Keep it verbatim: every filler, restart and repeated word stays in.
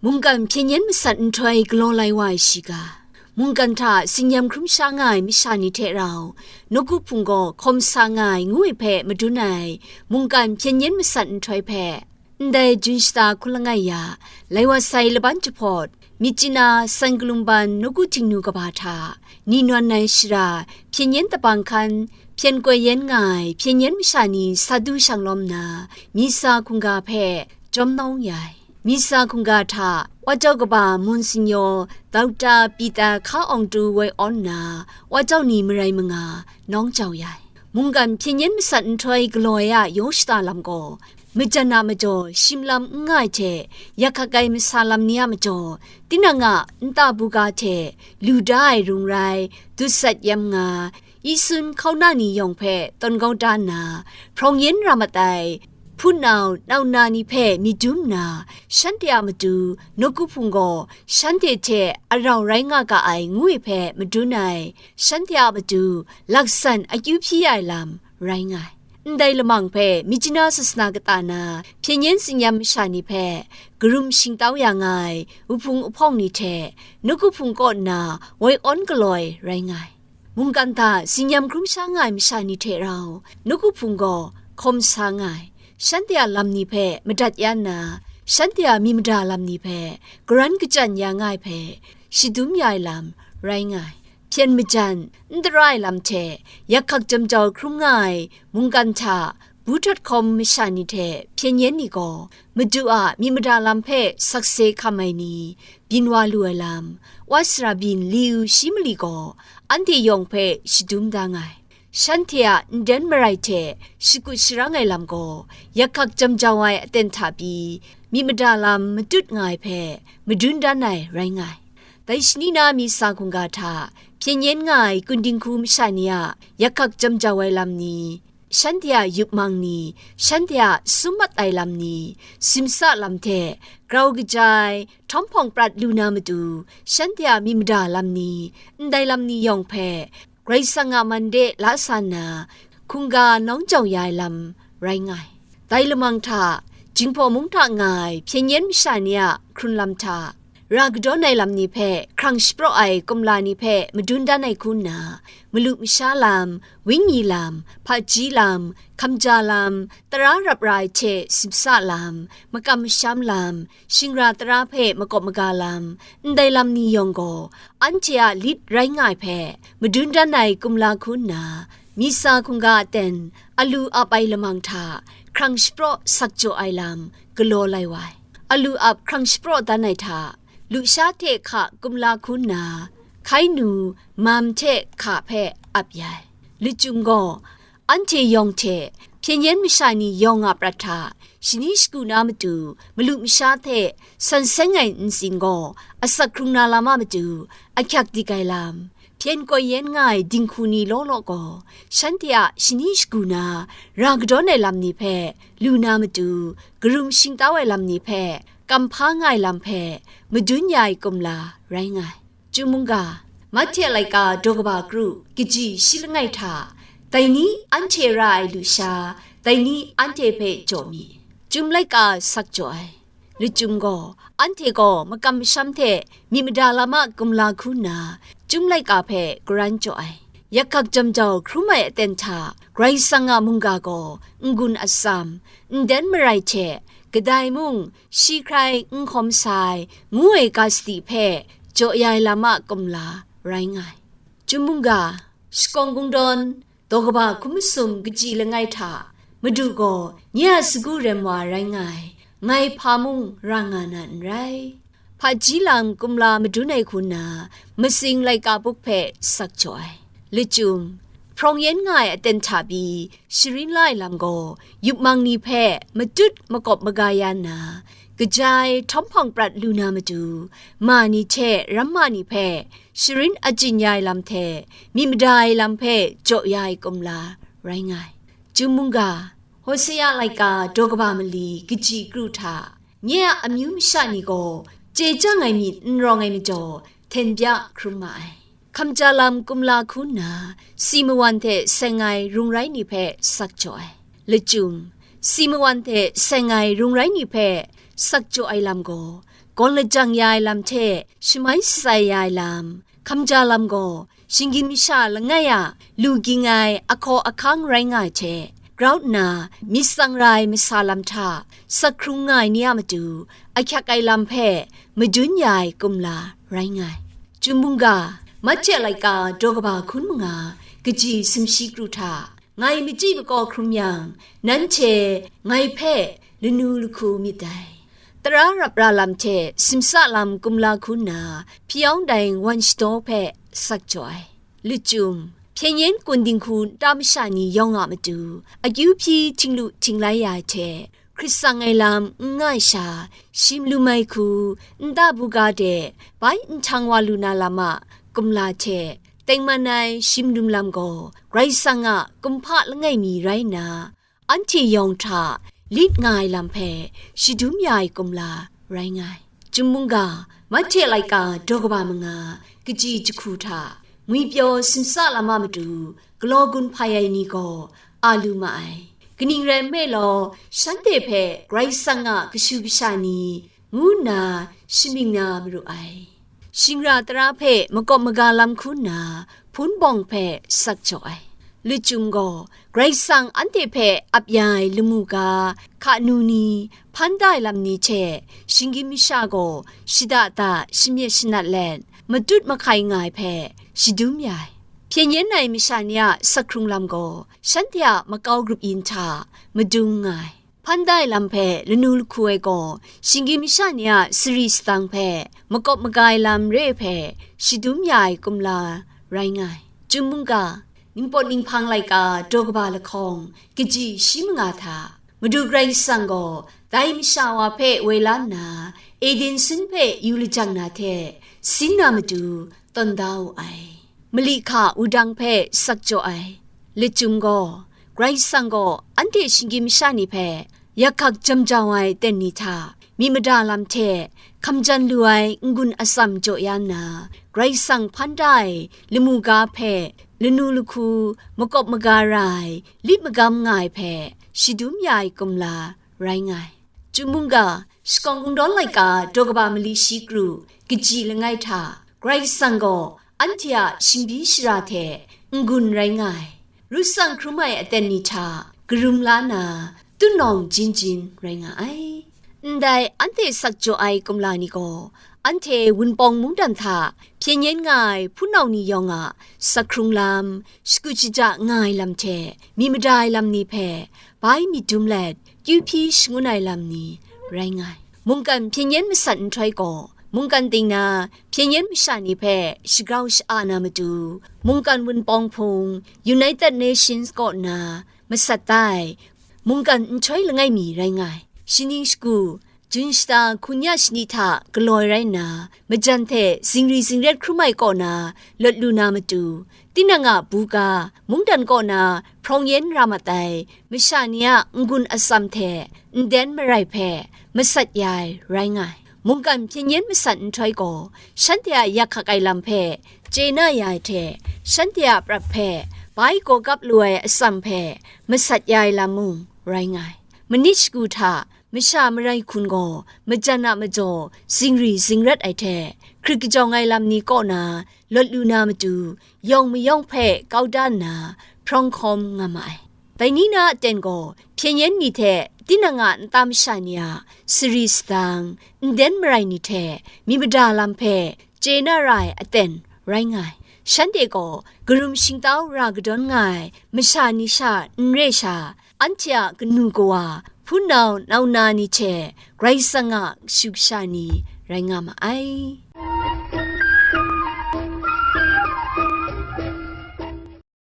Mungkan hpyen yen masat nhtoi galaw lai wa ai shiga, mungkan hta zingyam hkrum sha nga ai masha ni hte rau, nawku hpung gaw hkawm sa nga ai ngu ai hpe madun ai, mungkan hpyen yen masat nhtoi hpe, ndai jun shata hkun langai ya, lai wa sai laban jahpawt, myit china san kalum ban nawku htingnu kaba hta, ni nawn ai shara, hpyen yen dabang hkan, hpyen koi yen nga ai hpyen yen masha ni sa du shang lawm nna, Misa hkungga hpe jawm nawng ya ai. Misa hkungga hta, Wa jau kaba Monsignor Doctor Peter Hka Awng Tu woi awn nna, Wa jau ni marai manga nawng jau ya ai. Mungkan hpyen yen masat nhtoi galaw ai a yaw shada lam gaw, majan a majaw shim lam n nga ai hte, yak hkak ai masa lam ni a majaw, tinang a nta buga hte lu da ai rung rai, dut sat yam nga, Isun hkauna ni yawng hpe tawn kau da nna, hprawng yen ra mat ai, hpunau, nau na ni hpe myit dum nna, shanhte a matu nawku hpung gaw shanhte hte arau rai nga ga ai ngu ai hpe madun ai, shanhte a matu laksan akyu hpyi ai lam rai nga ai. Ndai lamang hpe myit china sasana kata na hpyen yen zingyam masha ni hpe karum shingtau ya nga ai wuhpung ahpawng ni hte nawku hpung kaw nna woi awn galaw ai rai nga ai. Mungkan hta zingyam hkrum sha nga ai masha ni hte rau, nawku hpung gaw hkawm sa nga ai. Shanhte a lam ni hpe madat ya nna, shanhte a mi mada lam ni hpe karan kachyan ya nga ai hpe, shadum ya ai lam rai nga ai. Hpyen majan, n tara ai lam hte, yak hkak jam jau hkrum nga ai mungkan hta, bu htawt hkawm masha ni hte hpyen yen ni gaw, Madu a mi mada lam hpe sakse hkam ai ni, byin wa lu ai lam, wa sara byin li u shi mali gaw, anhte yawng hpe shadum da nga ai. Shanhte a nden marai hte shakut sharang ai lam gaw, yak hkak jam jau ai aten hta pyi, mi mada lam matut nga ai hpe madun dan ai rai nga ai. Dai shani na Misa hkungga hta, hpyen yen nga ai kun dinghku masha ni a yak hkak jam jau ai lam ni, shanhte a yup mang ni, shanhte a sum mat ai lam ni, simsa lam hte grau kaja ai, htawm hpawng prat lu na matu, shanhte a mi mada lam ni, ndai lam ni yawng hpe, Karai Kasang a man de la sa nna, hkungga nawng jau ya ai lam rai nga ai. Dai lamang hta, Jinghpaw mung hta nga ai hpyen yen masha ni a hkrun lam hta, ra kadawn ai lam ni hpe hkrang shapraw ai kumla ni hpe madun dan ai hku nna, malu masha lam, wenyi lam, hpaji lam, hkamja lam, tara rap ra ai hte simsa lam, makam masham lam, shingra tara hpe makawp maga lam, ndai lam ni yawng gaw, anhte a lit rai nga ai hpe madun dan ai kumla hku nna, Misa hkungga aten alu ap ai lamang hta hkrang shapraw sak jaw ai lam galaw lai wa ai. Alu ap hkrang shapraw dan ai hta, lusha hte hka kumla hku nna, hkainu, mam hte hka hpe ap ya ai. Lachyum gaw, anhte yawng hte hpyen yen masha ni yawng a prat hta shani shagu na matu, malu masha hte san seng ai ntsin gaw asak hkrung na lam a matu, ahkyak dik ai lam, hpyen koi yen nga ai dinghku ni law law gaw, shanhte a shani shagu na ra kadawn ai lam ni hpe lu na matu, karum shingtau ai lam ni hpe kam hpa nga ai lam hpe madun ya ai kumla rai nga ai. Chyum mungga, Mahte laika daw kaba kru kaji shi langai hta, dai ni anhte ra ai lusha, dai ni anhte hpe jaw mi. Chyum laika sak jaw ai. Lachyum gaw, anhte gaw makam masham hte myit mada lam a kumla hku nna, Chyum laika hpe karan jaw ai. Yak hkak jam jau hkrum ai aten hta, Karai Kasang a mungga gaw n-gun atsam, nden marai hte, kadai mung shi hkrai n hkawm sa ai, ngu ai ga sadi hpe jaw ya ai lam a kumla rai nga ai. Chyum mungga, shakawng kungdawn, daw kaba hkum masum kaji langai hta, Madu gaw nye a sagu rem wa rai nga ai, ngai hpa mung ra nga na n rai. Hpaji lam kumla madun ai hku nna, masing laika buk hpe sak jaw ai. Lachyum, hprawng yen nga ai aten hta pyi sharin la ai lam gaw, yup mang ni hpe matut makawp maga ya nna, kaja ai htawm hpawng prat lu na matu, ma ni hte ramma ni hpe sharin achyin ya ai lam hte, myit mada ai lam hpe jaw ya ai kumla rai nga ai. Chyum mungga, Hosea laika daw kaba mali kaji kru hta, nye a amyu masha ni gaw chye chyang ai myit n rawng ai majaw, hten bya hkrum ma ai. Hkamja lam kumla hku nna, si mawan hte seng ai rung rai ni hpe sak jaw ai. Lachyum, si mawan hte seng ai rung rai ni hpe sak jaw ai lam gaw, gawn lajang ya ai lam hte shamai shatsai ya ai lam, hkamja lam gaw shinggyim masha langai a lu ging ai ahkaw ahkang rai nga ai hte grau nna, myit tsang ra ai masa lam hta sak hkrung nga ai ni a matu ahkyak ai lam hpe madun ya ai kumla rai nga ai. Chyum mungga, Mahte laika daw kaba hkun manga, kaji sumshi kru hta, ngai machyi makaw hkrum yang, nanhte ngai hpe lanu lahku myit dai. Tara rap ra lam hte simsa lam kumla hku nna, hpyi yawng dai wan shadaw hpe sak jaw ai. Lachyum, hpyen yen kun dinghku nta masha ni yawng a matu, akyu hpyi htinglu htinglai ya ai hte, hkrit tsang ai lam n nga ai sha, shi malum ai hku, nta buga de bai nhtang wa lu na lam a kumla hte, tengman ai shi malum lam gaw Karai Kasang a kumhpa langai mi rai nna, anhte yawng hta lit nga ai lam hpe shadum ya ai kumla rai nga ai. Chyum mungga, Mahte laika daw kaba manga, kaji jahku hta, ngwipyaw simsa lam a matu galaw gun hpai ai ni gaw a lu ma ai. Kaning rai nme law, shanhte hpe Karai Kasang a kashu kasha ni ngu nna shamying na maru ai. Shingra tara hpe makawp maga lam hku nna hpun bawng hpe sak jaw ai. Lachyum gaw, Karai Kasang anhte hpe ap ya ai lamu ga, hka nu ni, hpan da ai lam ni hte, shinggyim masha gaw shada da shamyet shanat let, matut mahkai nga ai hpe shadum ya ai. Hpyen yen ai masha ni a sak hkrung lam gaw, shanhte a makau grup yin hta madung nga ai. Hpan da ai lam hpe lanu lahku ai gaw, shinggyim masha ni a sari sadang hpe makawp maga ai lam re ai hpe shadum ya ai kumla rai nga ai. Chyum mungga, ningpawt ninghpang laika daw kaba lahkawng, kaji shi manga hta, Madu Karai Kasang gaw dai masha wa hpe woi la nna, Eden sun hpe yu lajang na hte sin na matu tawn da wu ai. Mali hka wudang hpe sak jaw ai. Lachyum gaw, Karai Kasang gaw anhte shinggyim masha ni hpe yak hkak jam jau ai aten ni hta, myit mada lam hte hkamjan lu ai n-gun atsam jaw ya nna, Karai Kasang hpan da ai lamu ga hpe lanu lahku, makawp maga ra ai, lit magam nga ai hpe shadum ya ai kumla rai nga ai. Chyum mungga, Shakawn Kungdawn laika daw kaba mali shi kru, kaji langai hta, Karai Kasang gaw anhte a shingbyi shara hte n-gun rai nga ai. Ru tsang hkrum ai aten ni hta karum la na, tutnawng jin jin rai nga ai. Ndai anhte sak jaw ai kumla ni gaw, anhte Wunpawng mungdan hta hpyen yen nga ai hpunau ni yawng a sak hkrung lam, shakut shaja nga ai lam hte myit mada ai lam ni hpe bai myit dum let, kyu hpyi shangun ai lam ni rai nga ai. Mungkan hpyen yen masat nhtoi gaw, mungkan ting na hpyen yen masha ni hpe shagrau sha-a na matu, mungkan Wunpawng Hpung, United Nations kaw na masat da ai mungkan nhtoi langai mi rai nga ai. Shaning shagu, Jun shata hkun ya shani hta galoi rai nna, majan hte zingri zingret hkrum ai kaw na lawt lu na matu, tinang a buga, mungdan kaw na hprawng yen ra mat ai masha ni a n-gun atsam hte nden marai hpe masat ya ai rai nga ai. Mungkan hpyen yen masat nhtoi gaw, shanhte a yak hkak ai lam hpe chye na ya ai hte, shanhte a prat hpe bai gawgap lu ai atsam hpe masat ya ai lam mung rai nga ai. Manit shagu hta masha marai hkun gaw majan a majaw zingri zingrat ai hte, hkrit kajawng ai lam ni kaw na lawt lu na matu, yawng mayawng hpe kau da nna hprawng hkawm nga ma ai. Dai ni na aten gaw, hpyen yen ni hte tinang a nta masha ni a sari sadang, nden marai ni hte myit mada lam hpe chye na ra ai aten rai nga ai. Shanhte gaw karum shingtau ra kadawn nga ai masha ni sha n re sha, anhte a kanu kawa, hpunau nauna ni hte Karai Kasang a kashu kasha ni rai nga ma ai.